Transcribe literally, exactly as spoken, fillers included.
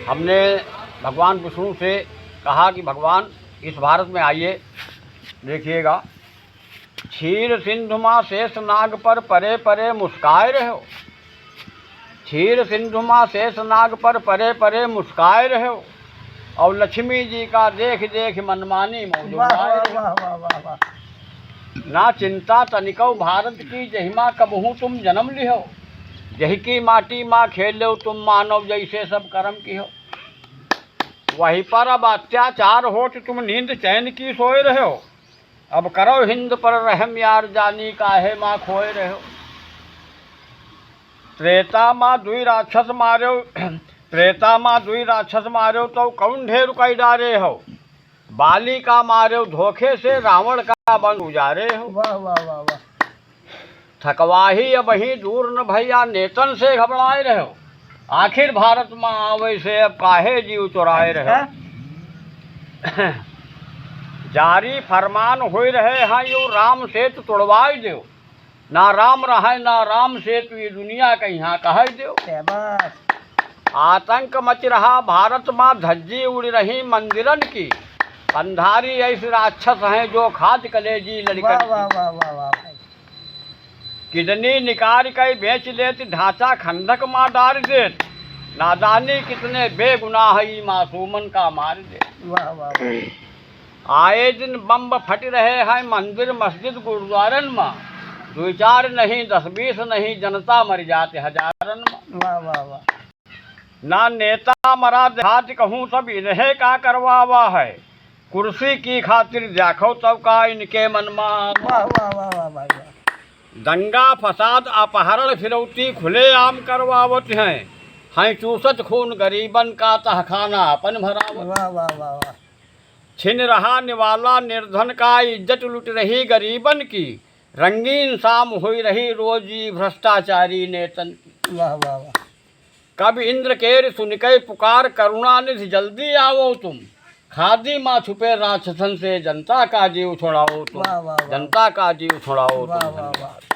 हमने भगवान विष्णु से कहा कि भगवान, इस भारत में आइए, देखिएगा, क्षीर सिंधु मा शेष नाग पर परे परे मुस्काए रहो। क्षीर सिंधु मा शेष नाग पर परे परे मुस्काए रहो। और लक्ष्मी जी का देख देख मनमानी मौज वाह, उड़ाए वाह, रहो। वाह, वाह, वाह, वाह। ना चिंता तनिको भारत की, जहिमा कबहूँ तुम जन्म लिहो। जहि की माटी मा खेलो तुम मानव, जैसे सब कर्म किहो। वहीं पर अब अत्याचार होत तुम नींद चैन की सोए रहो। अब करो हिंद पर रहम यार, जानी काहे मा खोए रहो। त्रेता मा दुई राक्षस मार्यो, त्रेता मा दुई राक्षस मार्यो तो कौन ढेर कई डारे हो। बाली का मार्यो धोखे से, रावण का वन उजारे हो। वाह, वाह, वाह, वाह। थकवाही अबहीं दूर न भइया, नेतन से घबराए रहो। आखिर भारत मा आवे से अब काहे जीव चुराए रहो। अच्छा। जारी फरमान होई रहे हैं, यो राम सेतु तुड़वाई देव। ना राम रहे, ना राम सेतु, ये दुनिया कहियाँ कहै देव। शाबाश। आतंक मच रहा भारत मा, धज्जी उड़ रही मंदिरन की। पंधारी ऐसे राक्षस हैं, जो खात कलेजी लड़कन वाह, की। वाह, वाह, वाह, वाह, भाई। किडनी निकाल के बेच लेत, ढांचा खंडक मा डाल देत। नादानी कितने बेगुनाह ई मासूमन का मार देत। वाह, वाह, वाह। आए दिन बम्ब फट रहे हैं मंदिर मस्जिद गुरुद्वारन मा। दुई चार नहीं, दस बीस नहीं, जनता मर जात हजारन मा। वाह, वाह, वाह। ना नेता मरा देखात कहूँ, सब इन्हें का करवावा है। कुर्सी की खातिर देखो तब का इनके मन मा। वाह, वाह, वाह, वाह, भाई, वाह। दंगा फसाद अपहरण फिरौती खुलेआम करवावत हैं। हैं चूसत खून गरीबन का, तहखाना अपन भरावत। वाह, वाह, वाह, वाह। छिन रहा निवाला निर्धन का, इज्जत लुट रही गरीबन की। रंगीन शाम हुई रही रोजी भ्रष्टाचारी नेतन की। वाह, वाह, वाह। कब इंद्र केर सुनिकै पुकार, करुणा निधि जल्दी आवो तुम। खादी मा छुपे राक्षसन से, जनता का जीव छुड़ाओ तुम। वाह, वाह, वाह। जनता का जीव छुड़ाओ वाह, तुम। वाह, वाह।